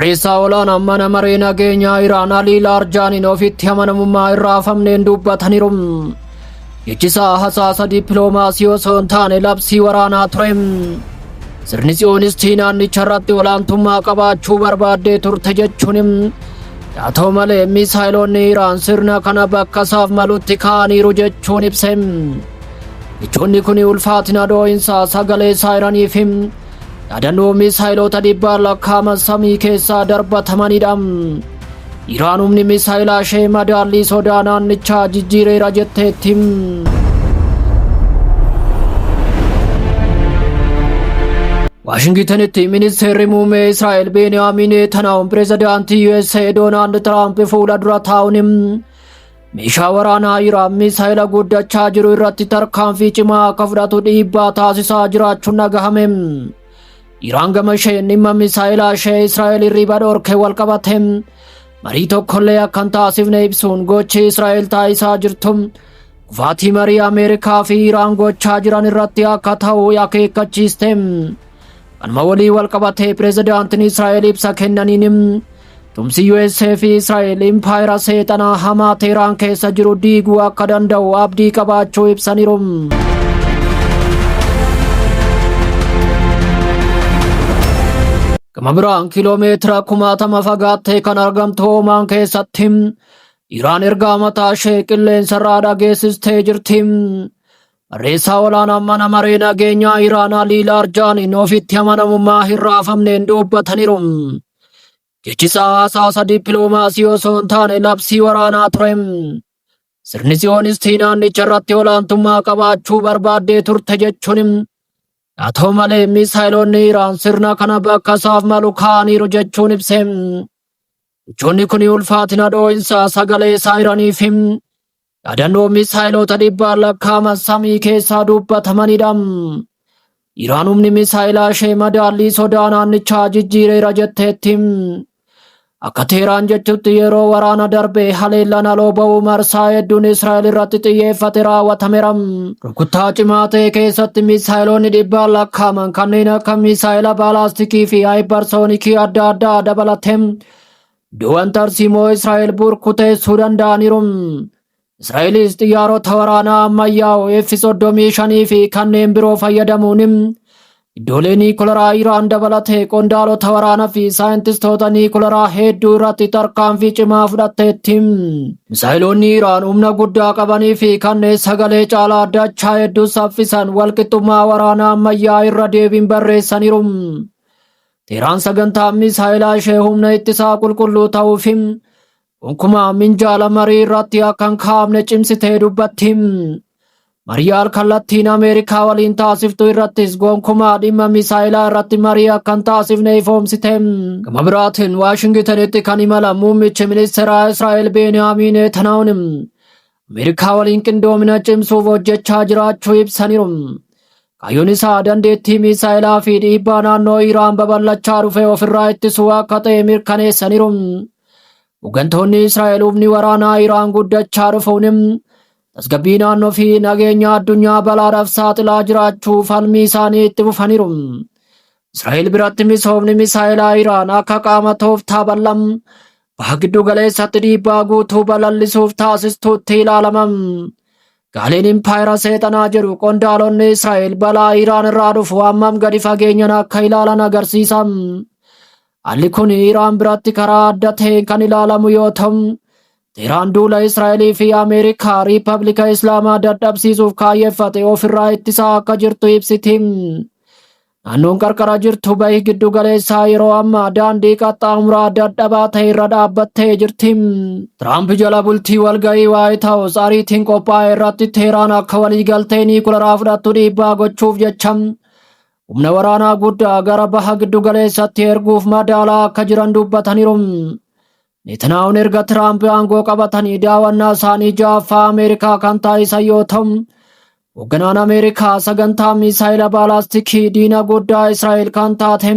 Barreessaa olaanaan mana maree nageenyaa Iraan Alii Laarjaaniin ofitti amanamummaa irraa hafamneen dubbataniiru. Jechisaa hasaasa dippiloomaasii osoo hin taane labsii waraanaa ture. Sirni Tsiyoonistii naannicha irratti olaantummaa qabaachuu barbaaddee turte jechuun haa ta'u malee miisaayiloonni Iraan sirna kana bakka isaaf malutti kaa'aniiru jechuun ibse. Jechoonni kun ulfaatina dhoo'insa sagalee saayiranii fi yaadannoo miisaayiloota dhibbaan lakkaa'aman samii keessaa darbatamanidha. Iraan humni miisaayilaa ishee madaallii sodaa naannichaa jijjiireera jetteetti. Waashingitanitti ministeerri muummee Israa'el Beeniyaamin Netanyahuun pirezidaantii USA Doonaald Tiraamp fuula dura taa'uun meeshaa waraanaa Iraan miisaayila guddachaa jiru irratti tarkaanfii cimaa akka fudhatu dhiibbaa taasisaa jiraachuun dhagahame. Iraan gama isheen dhimma miisaayilaa ishee Israa'el hirriba dhorke wal qabate marii tokkollee akka hin taasifne ibsuun gochi Israa'el taasisaa jirtu kufaatii marii Ameerikaa fi Iraan gochaa jiran irratti akka ta'u akeekkachiiste. Kanuma walii wal qabatee pirezidaantiin Israa'el ibsa kennaniin tumsi USA fi Israa'el impaayera seexanaa hamaa Teheraan keessa jiru diiguu akka danda'u abdii qabaachuu ibsaniiru. Gama biraan kiiloomeetira 90,000 fagaattee kan argamtu Oomaan keessatti Iraan ergaa mataa ishee qilleensarraa dhageessistee jirti. Barreessaa olaanaan mana maree nageenyaa Iraan Alii Laarjaaniin ofitti amanamummaa hin raafamneen dubbataniiru. Jechisaa hasaasa dippiloomaasii osoo hin taane labsii waraanaa ture. Sirni Tsiyoonistii naannicha irratti olaantummaa qabaachuu barbaaddee turte jechuun haa ta'u malee miisaayiloonni Iraan sirna kana bakka isaaf malu kaa'aniiru jechuun ibse. Jechoonni kun ulfaatina dhoo'insa sagalee saayiranii fi yaadannoo miisaayiloota dhibbaan lakkaa'aman samii keessaa dubbatamanidha. Iraan humni miisaayilaa ishee madaallii sodaa naannichaa jijjiireera jetteetti. Akka Teheraan jechutti yeroo waraana darbe haleellaan aloo ba'uu marsaa hedduun Israa'el irratti xiyyeeffate raawwatameera. Rukuttaa cimaa ta'e keessatti miisaayiloonni dhibbaan lakkaa'aman kanneen akka miisaayila baalaastikii fi haayiparsoonikii adda addaa dabalatee iddoowwan tarsiimoo Israa'el burkuteessuu danda'aniiru. Israa'elis xiyyaarota waraanaa ammayyaa'oo F-35 fi kanneen biroo fayyadamuun iddoolee niikularaa Iraan dabalatee qondaalota waraanaa fi saayintistoota niikularaa hedduu irratti tarkaanfii cimaa fudhatteetti. Misaayiloonni Iraan humna guddaa qabanii fi kanneen sagalee caalaa dachaa hedduu saffisan walqixxummaa waraanaa ammayyaa irra deebiin barreessaniiru. Teheraan sagantaa misaayilaa ishee humna ittisaa qulqulluu ta'uu fi gonkumaa minjaala marii irratti akka hin kaa'amne cimsitee dubbatti. Marii al-kallattiin Ameerikaa waliin taasiftu irrattis gonkumaa dhimma misaayilaa irratti marii akka hin taasifne ifoomsite. Gama biraatiin Waashingitanitti kan imalan muummichi ministeeraa Israa'el Beeniyaamin Netanyahuun Ameerikaa waliin qindoomina cimsuuf hojjechaa jiraachuu ibsaniiru. Kaayyoon isaa dandeettii misaayilaa fi dhiibbaa naannoo Iraan babal'achaa dhufe ofirraa ittisuu akka ta'e mirkaneessaniiru. Hooggantoonni Israa'el humni waraanaa Iraan guddachaa dhufuun tasgabbii naannoo fi nageenya addunyaa balaadhaaf saaxilaa jiraachuu falmii isaanii itti fufaniiru. Israa'el biratti misoomni misaayilaa Iraan akka qaama tooftaa bal'aa baha giddu galeessatti dhiibbaa guutuu balal'isuuf taasistuutti ilaalama. Gaaleen impaayera seexanaa jedhu qondaalonni Israa'el balaa Iraan irraa dhufu hammam gadi fageenyaan akka ilaalan agarsiisa. Haalli kun Iraan biratti karaa adda ta'een kan ilaalamu yoo ta'u, Teheraan duula Israa'elii fi Ameerikaa Riippablika Islaamaa dadhabsiisuuf kaayyeffate ofirraa ittisaa akka jirtu ibsiti. Naannoon qarqara jirtu bahi giddu galeessaa yeroo ammaa daandii qaxxaamuraa dadhabaa ta'e irra dhaabbattee jirti. Tiraamp jala bultii walgahii Waayit Haawus ariitiin qophaa'e irratti Teheraan akka waliigaltee niikularaa fudhattu dhiibbaa gochuuf jecha humna waraanaa guddaa gara baha giddu galeessatti erguuf madaalaa akka jiran dubbataniiru. Netanyahuun erga Tiraamp aangoo qabatanii daawwannaa isaanii ja'affaa Ameerikaa kan taasisan yoo ta'u, hoogganaan Ameerikaa sagantaa misaayila baalaastikii diina guddaa Israa'el kan taate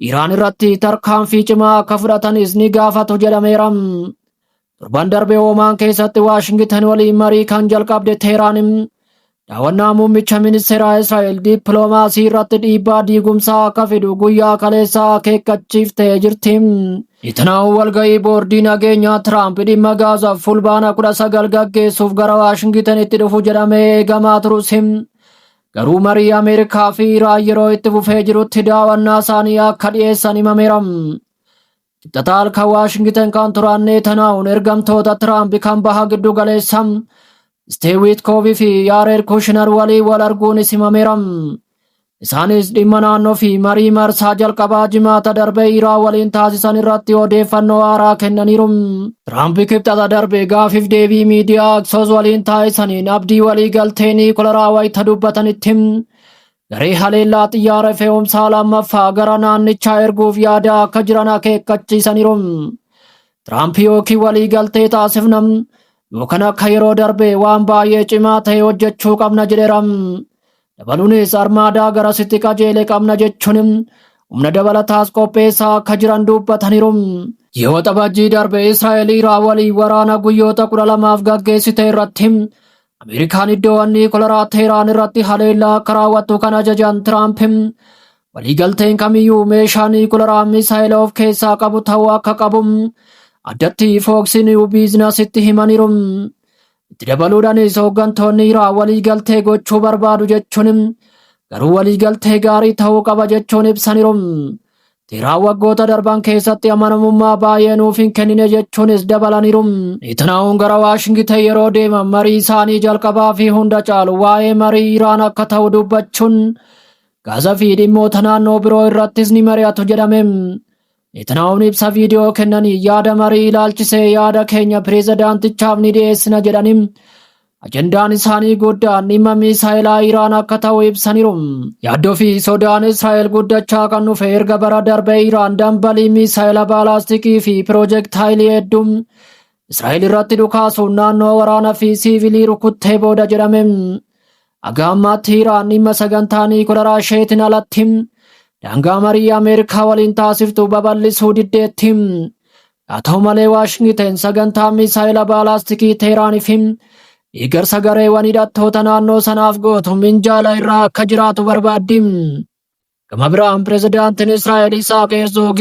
Iraan irratti tarkaanfii cimaa akka fudhatanis ni gaafatu jedhameera. Torban darbe Oomaan keessatti Waashingitan waliin marii kan jalqabde Teheraan Daawwannaa muummicha ministeeraa Israa'el dippiloomaasii irratti dhiibbaa diigumsaa akka fidu guyyaa kaleessaa akeekkachiiftee jirti. Netanyahu walga'ii boordii nageenyaa Tiraamp dhimma Gaazaaf Fulbaana 19 gaggeessuuf gara Waashingitanitti dhufu jedhamee eegamaa turus, garuu marii Ameerikaa fi Iraan yeroo itti fufee jirutti daawwannaa isaanii akka dhiyeessan himameera. Kibxata halkan Waashingitan kan turan Netanyahuun ergamtoota Tiraamp kan baha giddu galeessa Istiiv Wiitkoofii fi Yaared Kushner waliin wal arguunis himameera. Isaanis dhimma naannoo fi marii marsaa jalqabaa Jimaata darbe Iraan waliin taasisan irratti odeeffannoo haaraa kennaniiru. Tiraamp Kibxata darbe gaafiif deebii miidiyaa Axios waliin taasisaniin abdii walii galtee niikularaa wayita dubbatanitti, garee haleellaa xiyyaara fe'umsaa lammaffaa gara naannichaa erguuf yaada akka jiran akeekkachiisaniiru. Tiraamp yookiin walii galtee taasifna yookaan akka yeroo darbe waan baay'ee cimaa ta'e hojjechuu qabna jedheera. Dabaluunis armaadaa garasitti qajeele qabna jechuun humna dabalataas qopheessaa akka jiran dubbataniiru. Yeroo Waxabajjii darbe Israa'el Iraan waliin waraana guyyoota 12f gaggeessite irratti Ameerikaan iddoowwan niikularaa Teheraan irratti haleellaa akka raawwattu kan ajajan Tiraamp, waliigalteen kamiyyuu meeshaa niikularaa misaayila of keessaa qabu ta'uu akka qabu addatti Fox News Businessitti himaniiru. Itti dabaluudhaanis hooggantoonni Iraan waliigaltee gochuu barbaadu jechuun, garuu waliigaltee gaarii ta'uu qaba jechuun ibsaniiru. Teheraan waggoota darban keessatti amanamummaa baay'ee nuuf hin kennine jechuunis dabalaniiru. Netanyahuun gara Waashingiten yeroo deeman marii isaanii jalqabaa fi hunda caalu waa'ee marii Iraan akka ta'u dubbachuun, Gaazaa fi dhimmoota naannoo biroo irrattis ni mari'atu jedhame. Netanyahuun ibsa viidiyoo kennanii yaada marii ilaalchisee yaada keenya pireezidaantichaaf ni dhiyeessina jedhanii, ajandaan isaanii guddaan dhimma misaayilaa Iraan akka ta'u ibsaniiru. Yaaddoo fi sodaan Israa'el guddachaa kan dhufe erga bara darbe Iraan dambalii misaayila baalaastikii fi piroojeektaayilii hedduu Israa'el irratti dhukaasuun naannoo waraanaa fi siivilii rukuttee booda jedhame. Haga ammaatti Iraan dhimma sagantaa niikularaa isheetiin alatti daangaa marii Ameerikaa waliin taasiftu babal'isuu diddeetti. Haa ta'u malee, Waashingiten sagantaa misaayila baalaastikii Teeraanii fi deeggarsa gareewwan hidhattoota naannoo sanaaf gootu minjaala irraa akka jiraatu barbaaddi. Gama biraan, pirezidaantiin Israa'el Isaaq Heerzoog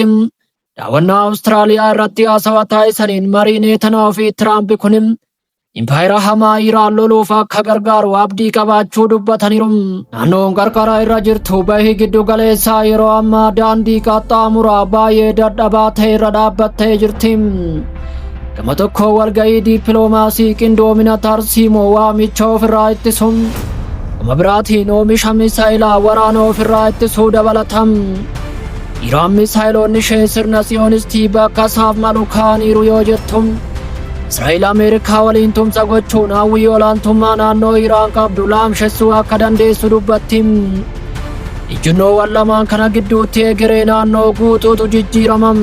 daawwannaa Awustiraaliyaa irratti haasawaa taasisaniin marii Netanyaahuu fi Tiraamp kun impaayera hamaa Iraan loluuf akka gargaaru abdii qabaachuu dubbataniiru. Naannoon qarqara irra jirtu bahii giddu galeessaa yeroo ammaa daandii qaxxaamuraa baay'ee dadhabaa ta'e irra dhaabbattee jirti. Gama tokko walga'ii dippiloomaasii qindoomina tarsiimoo waamicha ofirraa ittisuun, gama biraatiin oomisha misaayilaa waraana ofirraa ittisuu dabalatam. Iraan misaayiloonni ishee sirna Siyoonistii bakka isaaf malu kaa'aniiru yoo jettu, Israa'el Ameerikaa waliin tumsa gochuun hawwii olaantummaa naannoo Iraan qabdu laamshessuu akka dandeessu dubbatti. Ejjennoowwan lamaan kana gidduutti egeree naannoo guutuutu jijjiiramam.